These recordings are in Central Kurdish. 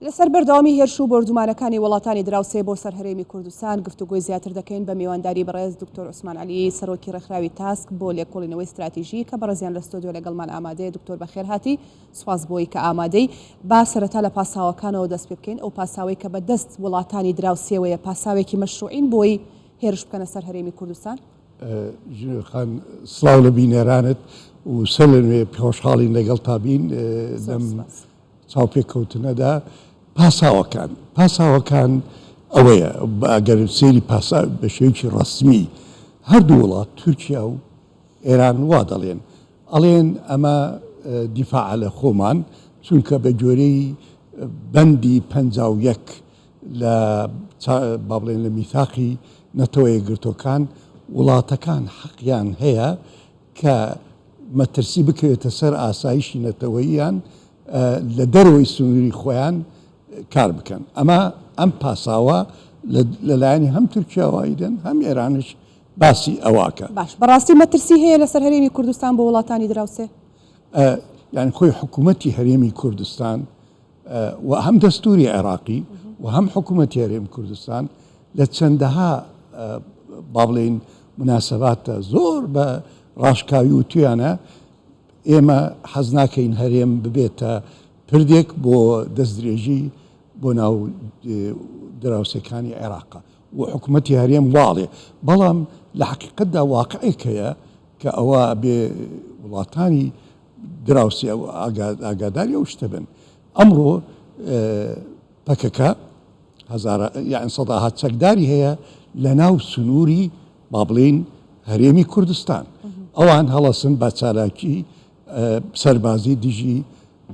لەسەر بەردەوامی هێرش و بۆردومانەکانی وڵاتانی دراوسێ بۆ سەر هەرێمی کوردستان گفتوگۆی زیاتر دەکەین بە میوانداری بەڕێز دکتۆر عوسمان عەلی سەرۆکی ڕێکخراوی تاسک بۆ لێکۆڵینەوەی ستراتیژی کە بەڕێزیان لە ستۆدیۆ لەگەڵمان ئامادەیە دکتۆر بەخێرهاتی سوپاس بۆی کە ئامادەی با سەرەتا لە پاساوەکانەوە دەست پێ بکەین ئەو پاساوەی کە بە دەست وڵاتانی دراوسێوەیە پاساوێکی مەشروعین بۆی هێرش بکەنە سەر هەرێمی کوردستان؟ ژنۆ خان سڵاو لە بینەرانت و سەر لە نوێ خۆشحاڵین لەگەڵتا بین لەم چاوپێکەوتنەدا. پاساوەکان پاساوەکان ئەوەیە ئەگەر سەیری پاسا بە شێوەیەکی ڕەسمی هەردوو وڵات تورکیا و ئێران وا دەڵێن ئەڵێن ئەمە دیفاعە لە خۆمان چونکە بە گوێرەی بەندی 51 لە با بڵێن لە میثاقی نەتەوە یەکگرتووەکان وڵاتەکان حەقیان هەیە کە مەترسی بکەوێتە سەر ئاسایشی نەتەوەییان لە دەرەوەی سنووری خۆیان کار بکەن. ئەمە ئەم پاساوە لەلایەنی هەم تورکیاوە ئەیدەن هەم ئێرانش باسی ئەوەکە. باش بەڕاستی مەترسی هەیە لەسەر هەرێمی کوردستان بۆ وڵاتانی دراوسێ؟ یانی خۆی حکوومەتی هەرێمی کوردستان و هەم دەستووری عێراقی و هەم حکوومەتی هەرێم کوردستان لە چەندەها با بڵێین مناسباتە زۆر بە ڕاشکاوی وتویانە ئێمە حەز ناکەین هەرێم ببێتە پردێک بۆ دەستدرێژی بۆ ناو دراوسێکانی عێراق و حکوومەتی هەرێم واڵێ بەڵام لە حقیقتدا واقعێک هەیە کە ئەوە بێ وڵاتانی دراوسێ ئاگاداری ئەو شتە بن. ئەمڕۆ پەکەکە هەزارە یان سەداها چەکداری هەیە لە ناو سنووری با بڵێین هەرێمی کوردستان. ئەوان هەڵەسن بە چالاکی سەربازی دژی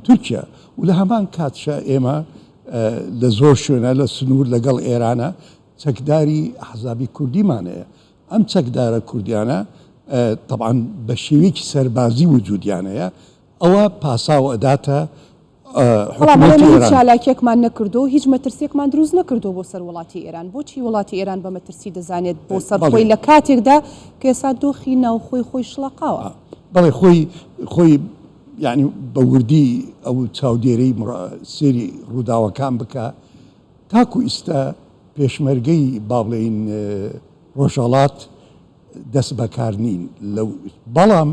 تورکیا و لە هەمان کاتشا ئێمە لە زۆر شوێنە لە سنوور لەگەڵ ئێرانە چەکداری ئەحزابی کوردیمان هەیە. ئەم چەکدارە کوردیانە تەبعەن بە شێوەیەکی سەربازی وجودیان هەیە، ئەوە پاساو ئەداتە بەڵام ئەڵێن حکومەتی هیچ ئێران. چالاکیەکمان نەکردووە و هیچ مەترسیەکمان دروست نەکردووە بۆ سەر وڵاتی ئێران، بۆچی وڵاتی ئێران بە مەترسی دەزانێت بۆ سەر بەڵێ. خۆی لە کاتێکدا کە ئێستا دۆخی ناوخۆی خۆی شڵەقاوە؟ بەڵێ خۆی خۆی یانی بە وردی ئەو چاودێرەی سەیری ڕووداوەکان بکا تاکو ئیستا پێشمەرگەی با بڵێین ڕۆژهەڵات دەست بەکار نین لەو بەڵام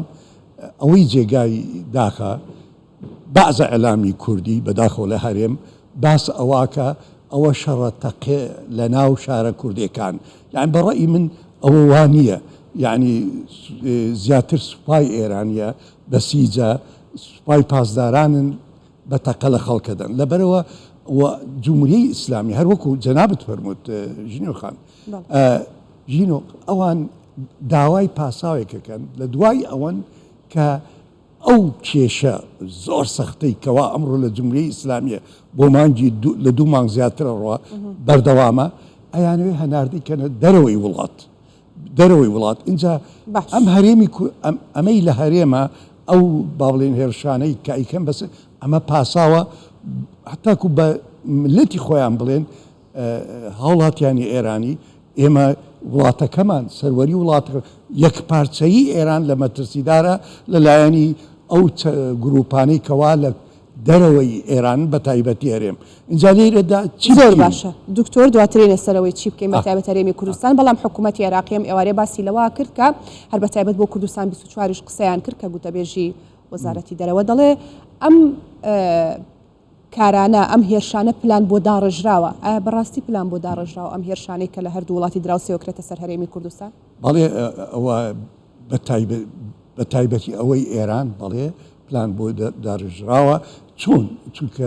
ئەوەی جێگای داخە بەعزە ئیعلامی کوردی بەداخەوە لە هەرێم باس ئەواکە ئەوە شەڕە تەقێ لە ناو شارە کوردێکان یانی بە ڕەئی من ئەوە وا نییە یانی زیاتر سوپای ئێرانیە بەسیجە سوپای پاسدارانن بە تەقە لە خەڵک ئەدەن لەبەرئەوە و جمهوریی ئیسلامی هەر وەکو جەنابت فەرمووت ژینۆ خان ژینۆ ئەوان داوای پاساوێک ئەکەن لە دوای ئەوەن کە ئەو کێشە زۆر سەختەی کەوا ئەمڕۆ لە جمهوریی ئیسلامیە بۆ مانگی لە دوو مانگ زیاترە ڕوە بەردەوامە ئەیانەوێ هەناردەی کەنە دەرەوەی وڵات دەرەوەی وڵات ئینجا ئەم هەرێمی ئەمەی لە هەرێمە ئەو با بڵێن هێرشانەی کە ئەیکەن بەس ئەمە پاساوە هەتاکو بە ملەتی خۆیان بڵێن هاوڵاتیانی ئێرانی ئێمە وڵاتەکەمان سەروەری وڵات یەکپارچەیی ئێران لە مەترسیدارە لەلایەنی ئەو گروپانەی کەوا لە دەرەوەی ئێران بە تایبەتی هەرێم ئینجا لێرەدا چی زۆر بکەین؟ باشە دکتۆر دواترینە سەرەوەی چی بکەین بە تایبەت هەرێمی کوردستان بەڵام حکوومەتی عێراقی ئەم ئێوارەیە باسی لەوە کرد کە هەر بە تایبەت بۆ کوردستان 24 یش قسەیان کرد کە گوتەبێژی وەزارەتی دەرەوە دەڵێ ئەم کارانە ئەم هێرشانە پلان بۆ داڕێژراوە ئایا بەڕاستی پلان بۆ داڕێژراوە ئەم هێرشانەی کە لە هەردوو وڵاتی دراوسێوە کرێتە سەر هەرێمی کوردستان؟ بەڵێ ئەوە بە تایبەت بە تایبەتی ئەوەی ئێران بەڵێ پلان بۆ داڕێژراوە چۆن چونکە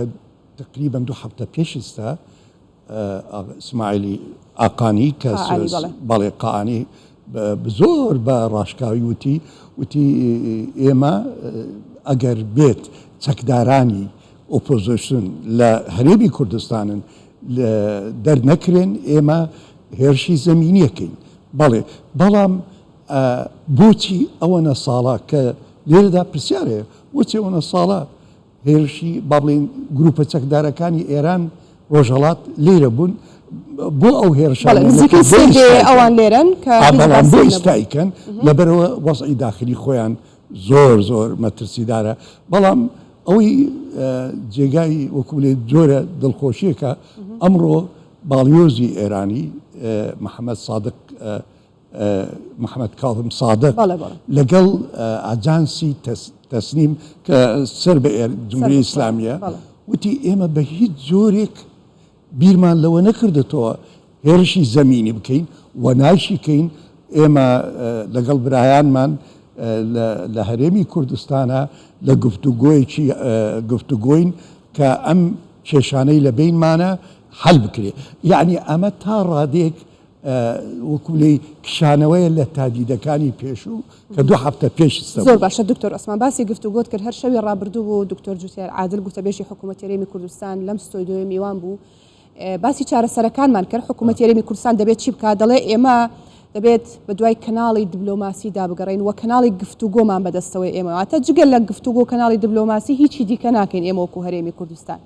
تقریبا دوو هەفتە پێش ئێستا ئیسماعیلی ئاقانی کە بەڵێ قائانی زۆر بە ڕاشکاوی وتی وتی ئێمە ئەگەر بێت چەکدارانی ئۆپۆزیسیۆن لە هەرێمی کوردستانن دەرنەکرێن ئێمە هێرشی زەمینیەکەین بەڵێ بەڵام بۆچی ئەوەنە ساڵە کە لێرەدا پرسیار هەیە بۆچی ئەوەنە ساڵە هێرشی با بڵێین گروپە چەکدارەکانی ئێران ڕۆژهەڵات لێرە بوون بۆ ئەو هێرشانە بەڵێ نزیکەی سێ دەیە ئەوان لێرەن کە هیچ بەڵام بۆ باسێک نەبوو. ئیستا ئیکەن لەبەرئەوە وەزعی داخلی خۆیان زۆر زۆر مەترسیدارە بەڵام. ئەوەی جێگای وەکو بلێ جۆرە دڵخۆشیەکە ئەمڕۆ باڵیۆزی ئێرانی محەممەد سادق محەممەد کاظم سادق لەگەڵ ئاجانسی تەسنیم کە سەر بە جمهوری ئیسلامیە وتی ئێمە بە هیچ جۆرێک بیرمان لەوە نەکردەتەوە هێرشی زەمینی بکەین و نایشیکەین، ئێمە لەگەڵ برایانمان لە هەرێمی کوردستانا لە گفتوگۆیەکی گفتوگۆین کە ئەم کێشانەی لە بەینمانە حەل بکرێ. یەعنی ئەمە تا ڕادەیەک وەکو بلێی کشانەوەیە لە تادیدەکانی پێشوو کە دوو هەفتە پێش ئیستا زۆر بوو. باشە دکتۆر عوسمان باسی گفتوگۆت کرد هەر شەوی ڕابردوو بوو دکتۆر جوتیار عادل گوتەبێژی حکوومەتی هەرێمی کوردستان لەم ستۆیدۆیە میوان بوو باسی چارەسەرەکانمان کرد حکوومەتی هەرێمی کوردستان دەبێت چی بکات دەڵێ ئێمە دەبێت بە دوای کەناڵی دبلۆماسیدا بگەڕێین و کەناڵی گفتوگۆمان بەدەستەوەی ئێمە واتە جگە لە گفتوگۆ کەناڵی دبلۆماسی هیچی دیکە ناکەین ئێمە وەکو هەرێمی کوردستان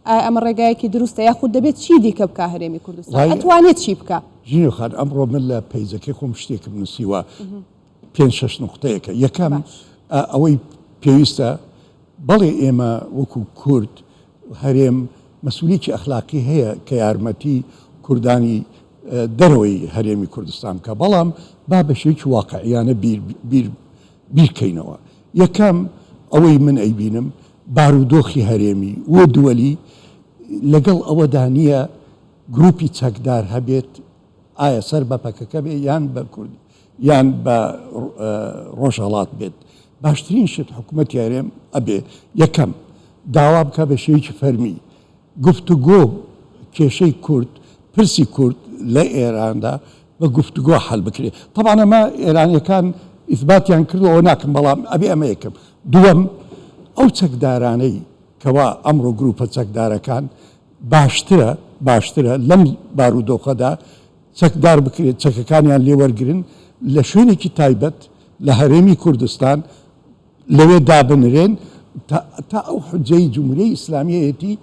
ئایا ئەمە ڕێگایەکی دروستە یاخود دەبێت چی دیکە بکا هەرێمی کوردستان ئەتوانێت چی بکا؟ ژینۆ خان ئەمڕۆ من لە پەیجەکەی خۆم شتێکم نووسیوە پێنج شەش نوقتەیەکە یەکەم ئەوەی پێویستە بەڵێ ئێمە وەکو کورد هەرێم مەسولیەکی ئەخلاقی هەیە کە یارمەتی کوردانی دەرەوەی هەرێمی کوردستان بکە بەڵام با بە شێوەیەکی واقعیانە بیر بیر بیرکەینەوە یەکەم ئەوەی من ئەیبینم بارودۆخی هەرێمی و دوەلی لەگەڵ ئەوەدا نییە گروپی چەکدار هەبێت ئایا سەر بە پەکەکە بێ یان بە کورد یان بە ڕۆژهەڵات بێت باشترین شت حکوومەتی هەرێم ئەبێ یەکەم داوا بکە بە شێوەیەکی فەرمی گفتوگۆ کێشەی کورد، پرسی کورد لە ئێراندا بە گفتوگۆ حەل بکرێ. تەبعەن ئەمە ئێرانیەکان ئیسباتیان کردوە ئەوە ناکەم بەڵام ئەبێ ئەمە یەکەم. دووەم ئەو چەکدارانەی کەوا ئەمڕۆ گروپە چەکدارەکان باشترە باشترە لەم بارودۆخەدا چەکدار بکرێت چەکەکانیان لێ وەرگرن لە شوێنێکی تایبەت لە هەرێمی کوردستان لەوێ دابنرێن تا ئەو حوجەی جمهوری ئیسلامیەتی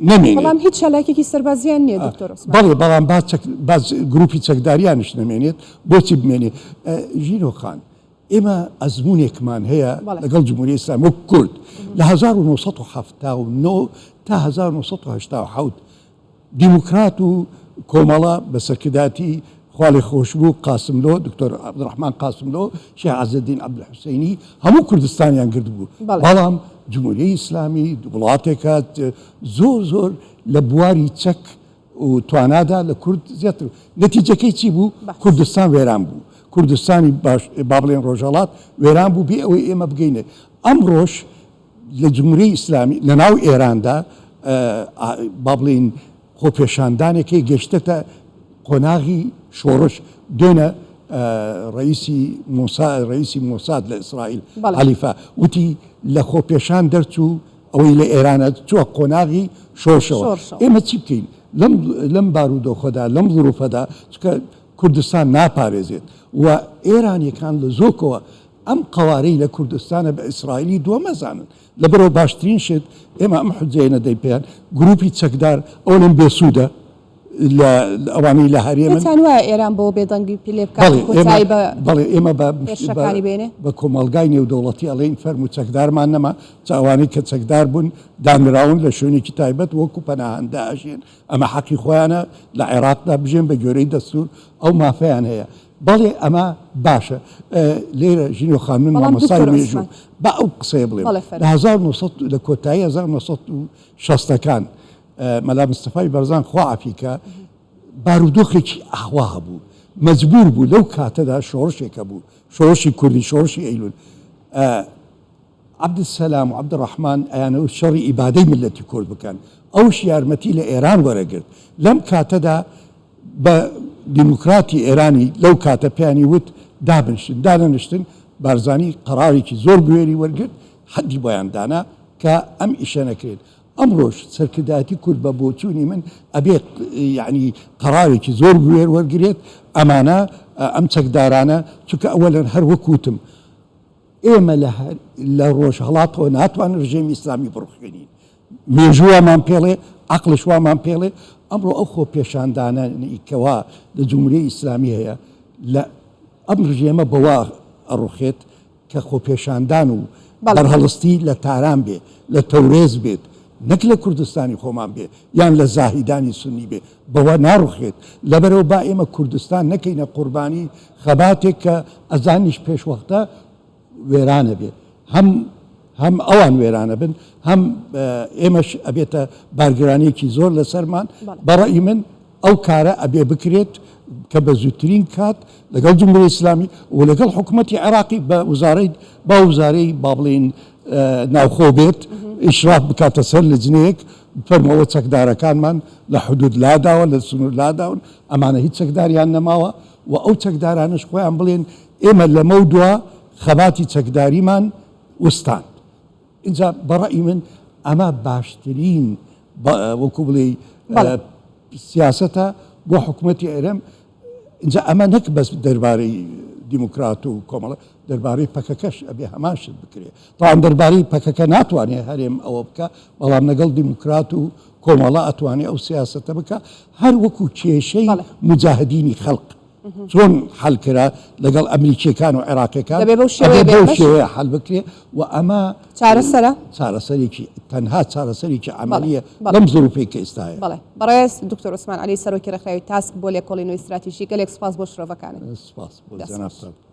نەمێنێت. بەڵام هیچ چالاکیەکی سەربازیان نییە دکتۆر عوسمان. بەڵێ بەڵام با چەک با گروپی چەکداریانیش نەمێنێت بۆچی بمێنێ؟ ژینۆ خان ئێمە ئەزموونێکمان هەیە لەگەڵ جمهوری ئیسلامی وەک کورد لە 1979 تا 1987 دیموکرات و کۆمەڵە بە سەرکردایەتی خوالێخۆشبوو قاسملۆ، دکتۆر عەبدولڕەحمان قاسملۆ، شێخ عزەدین عەبدولحوسەینی هەموو کوردستانیان گرتبوو. بەڵام جمهوری ئیسلامی وڵاتێکە زۆر زۆر لە بواری چەک و توانادا لە کورد زیاتر. نەتیجەکەی چی بوو؟ کوردستان وێران بوو. کوردستانی باش با بڵێن ڕۆژهەڵات وێران بوو بێ ئەوەی ئێمە بگەینە ئەمڕۆش لە جمهوری ئیسلامی لە ناو ئێراندا با بڵێین خۆپێشاندانێکی گەشتەتە قۆناغی شۆڕش دوێنە ڕئیسی مۆسا ڕئیسی مۆساد لە ئیسرائیل حەلیفە وتی لە خۆپێشان دەرچوو ئەوەی لە ئێرانە چووە قۆناغی شۆڕشەوە ئێمە چی بکەین لەم لەم بارودۆخەدا لەم ظروفەدا چکە کوردستان ناپارێزێت و ئێرانیەکان لە زۆکەوە ئەم قەوارەی لە کوردستانە بە ئیسرائیلی دووەم ئەزانن لەبەرئەوە باشترین شت ئێمە ئەم حوجەیە نەدەین پێیان گروپی چەکدار ئەوەنەم بێسوودە لە ئەوانەی لە هەرێمن. پێتان وایە ئێران بەوە بێدەنگی پێ لێ بکات و کۆتایی بە بەڵێ ئێمە بە هێرشەکانی بێنێ؟ بە کۆمەڵگای نێودەوڵەتی ئەڵێین فەرموو چەکدارمان نەما چ ئەوانەی کە چەکدار بوون دانراون لە شوێنێکی تایبەت وەکو پەناهەندە ئەژێن ئەمە حەقی خۆیانە لە عێراقدا بژێن بە گوێرەی دەستوور ئەو مافەیان هەیە بەڵێ ئەمە باشە لێرە ژینۆ خان من بەڵام مامۆستای دکتۆر مێژوو عوسمان با ئەو قسەیە بڵێم بەڵێ لە فەرموو. 1900 لە کۆتایی 1960ەکان مەلا مستەفای بەرزان خوا عەفی کە بارودۆخێکی ئاوا هەبوو مەجبور بوو لەو کاتەدا شۆڕشێک هەبوو شۆڕشی کوردی شۆڕشی ئەیلول عەبدولسەلام و عەبدولڕەحمان ئەیانەوت شەڕی ئیبادەی میللەتی کورد بکەن، ئەوش یارمەتی لە ئێران وەرەگرت، لەم کاتەدا بە دیموکراتی ئێرانی لەو کاتە پێیانی وت دابنشتن، دانەنشتن، بارزانی قەرارێکی زۆر بوێری وەرگرت، حەدی بۆیان دانا کە ئەم ئیشە نەکرێت. ئەمڕۆش سەرکردایەتی کورد بە بۆچوونی من ئەبێ یەعنی قەرارێکی زۆر بوێر وەرگرێت، ئەمانە ئەم چەکدارانە، چونکە ئەوەلەن هەر وەک وتم ئێمە لە لە ڕۆژهەڵاتەوە ناتوانین ڕژێمی ئیسلامی بڕوخێنین. مێژوو وامان پێڵێ، عەقڵش وامان پێڵێ. ئەمڕۆ ئەو خۆپێشاندانەی کەوا لە جمهوری ئیسلامی هەیە لە ئەم ڕژێمە بەوە ئەڕوخێت کە خۆپێشاندان و بەرهەڵستی لە تاران بێ، لە تەورێز بێت، نەک لە کوردستانی خۆمان بێ یان لە زاهیدانی سوننی بێ، بەوە ناڕوخێت. لەبەرئەوە با ئێمە کوردستان نەکەینە قوربانی خەباتێک کە ئەزانیش پێشوەختە وێرانە بێ. هەم هەم ئەوان وێرانە بن، هەم ئێمەش ئەبێتە بارگرانییەکی زۆر لەسەرمان. بە ڕەئی من ئەو کارە ئەبێ بکرێت کە بە زووترین کات لەگەڵ جمهوری ئیسلامی و لەگەڵ حکوومەتی عێراقی بە وزارەی با وزارەی با بڵێین ناوخۆ بێت ئیشراف بکاتە سەر لجنەیەک بفەرمەوە چەکدارەکانمان لە حدود لاداوە لە سنوور لاداون ئەمانە هیچ چەکداریان نەماوە و ئەو چەکدارانەش خۆیان بڵێن ئێمە لەمەو دوا خەباتی چەکداریمان وستاند. ئینجا بە ڕەئی من ئەمە باشترین وەکو بڵێی سیاسەتە بۆ حکوومەتی عێرەم ئینجا ئەمە نەک بەس دەربارەی دیموکرات و کۆمەڵە دەربارەی پەکەکەش ئەبێ هەمان شت بکرێ تاوان دەربارەی پەکەکە ناتوانێت هەرێم ئەوە بکە بەڵام لەگەڵ دیموکرات و کۆمەڵە ئەتوانێ ئەو سیاسەتە بکە هەر وەکو کێشەی موجاهدینی خەڵق چۆن حەل کرا لەگەڵ ئەمریکیەکان و عێراقیەکان دەبێ بەو شێوەیە بەو شێوەیە حەل بکرێ و ئەمە چارەسەرە چارەسەرێکی تەنها چارەسەرێکی عەمەلیە لەم زروفەی کە ئێستا هەیە. بەڵێ بەڕێز دکتۆر عوسمان عەلی سەرۆکی ڕێکخراوی تاسک بۆ لێکۆڵینەوەی ستراتیژی گەلێک سوپاس بۆ شرۆڤەکانت. سوپاس بۆ جەنابتان.